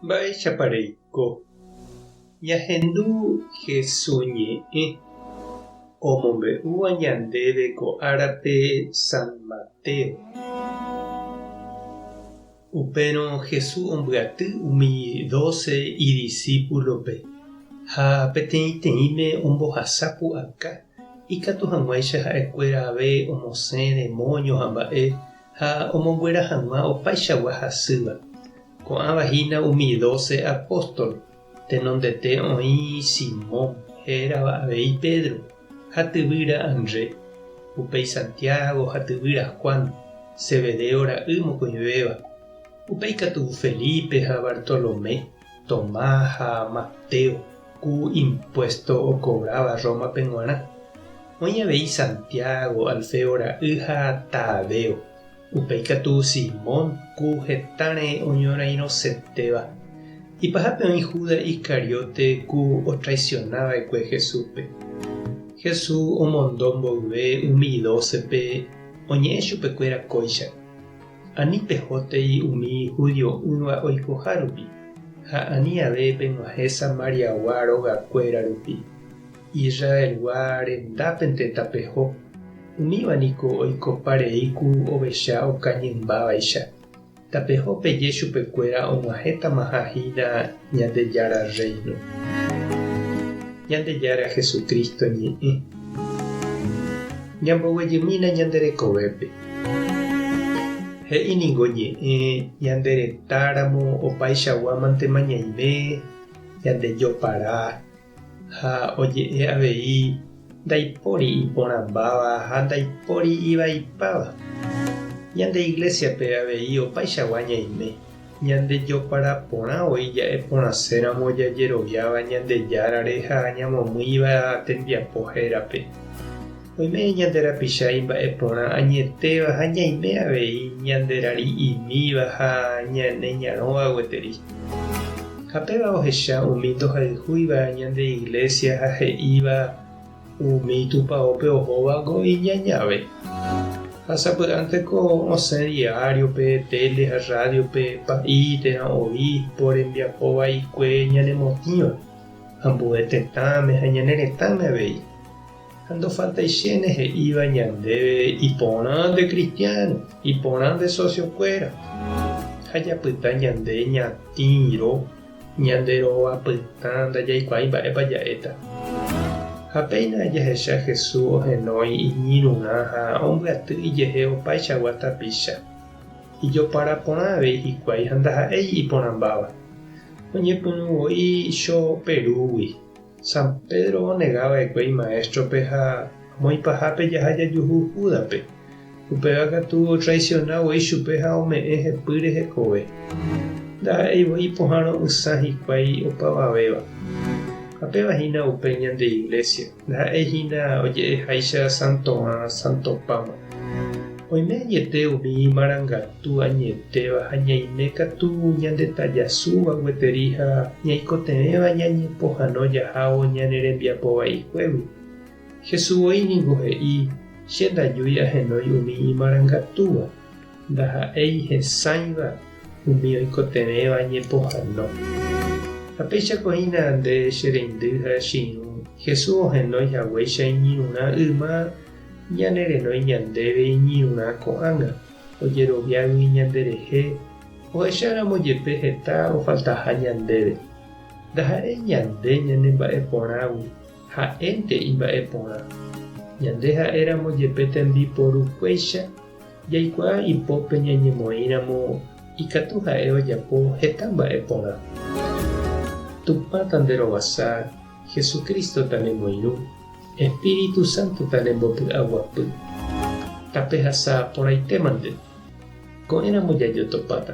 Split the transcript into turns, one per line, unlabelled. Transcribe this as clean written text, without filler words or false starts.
Mba'éichapa reiko? Ñahendu Hesu ñe'ẽ omombe'úva ñandéve ko árape San Mateo. Upérõ Jesús ombyaty umi dóse idisípulope ha peteĩteĩme ombohasa pu'aka ikatu hag̃uáicha ha'ekuéra ave omosẽ demóño ha mba'e ha omonguera hag̃ua opaichagua hasýva. Ko'ãva hína umi dóse apóstol, tenondete oĩ Simón, hérava avei Pedro, ha tyvýra André, upéi Santiago ha tyvýra Juan, Zebedeo ra'y mokõivéva, upéi katu Felipe ha Bartolomé, Tomás ha Mateo, ku impuésto okovráva Rómape g̃uarã. Oĩ avei Santiago, Alfeo ra'y ha Tadeo, upéi katu Simón, ku hetãre oñorairõsetéva. Ipahápe oĩ Judas Iscariote ku otraisiona va'ekue Jesúspe. Jesús omondo mboyve umi dócepe oñe'ẽ chupekuéra kóicha, Ani pehótei umi judio'ỹva oikoha rupi, ha ani ave peg̃uahẽ Samariagua rogakuéra rupi. Israelgua rendápente tapeho, umíva niko oikopa rei ku ovecha okañymbávaicha. Tapeho peje chupekuéra og̃uahẽtamaha hína Ñandejára Rréino. Ñandejára Jesucristo ñe'ẽ. Ñamboguejymína ñande rekovépe. He'i ningo ñe'ẽ ñande retáramo opaichagua mantema ñaime, ñande jopara, Ha oje'e avei ndaipóri iporãmbáva ha ndaipóri ivaipáva. Ñande iglésiape avei opaichagua ñaime, ñande jopara porã voi ja'e porãséramo jajeroviáva Ñandejárare ha ñamomýiva tembiapo hérape. Oime ñande rapicha imba'e porã añetéva ha ñaime avei ñande rari'imíva ha ñane ñarõva gueteri. Ha péva ohecha umi ndohayhúiva ñande iglésia ha he'íva umi tupaópe ohóvango iñañave. Ha sapy'ánteko osẽ diáriope, téle ha rrádiope pa'i térã obispo rembiapo vaikue ñanemotĩva, ambue tetãme ha ñane retãme avei. Ha ndofaltaichéne he'íva ñandéve iporã nde kristiáno, iporã nde sosiokuéra. Ha japyta ñande ñatĩro, ñande rova pytã ndajaikuaái mba'épa ja'éta. Ha péina jahecha Jesús ohenói iñirũrã ha ombyaty ijehe opaichagua tapicha. Ijopara porã avei hikuái ha ndaha'éi iporãmbáva. Oñepyrũ voi cho Perúgui. San Pedro onega va'ekue imaéstrope ha amo ipahápe jaha jajuhu Júdaspe. Upéva katu otraisiona voi chupe ha ome'ẽ hepýre hekove. Ndaha'éi voi ipohãro'ysã hikuái opavavéva. Ha péva hína upe ñande Iglesia, ndaha'éi hína oje'eháicha santorã santopáma. Oime añete umi imarangatu añetéva ha ñaime katu ñande tajasúva gueteri ha ñaikotevẽva ñañepohãno jahávo ñane rembiapo vaikuégui. Jesús voi ningo he'i, Che ndajúi ahenói umi imarangatúva, ndaha'éi hesãiva umi oikotevẽva ñepohãno. Ha péicha ko hína nde che reindy ha che irũ, Jesús ohenói haguéicha iñirũrã yma Ñane renói ñandéve iñirũrã ko'ág̃a, ojeroviágui ñanderehe, ohecháramo jepe heta ofaltaha ñandéve. Ndaha'éi ñande ñanemba'eporãgui, ha'énte imba'eporã. Ñande ha'éramo jepe tembiporukuéicha, jaikuaa ipópe ñañemoĩramo ikatu ha'e ojapo heta mba'e porã. Tupã tanderovasa, Jesucristo tanemoirũ. Espíritu Santo tanembopy'aguapy. Tapehasa porãitémante. Ko'ẽramo jajotopáta.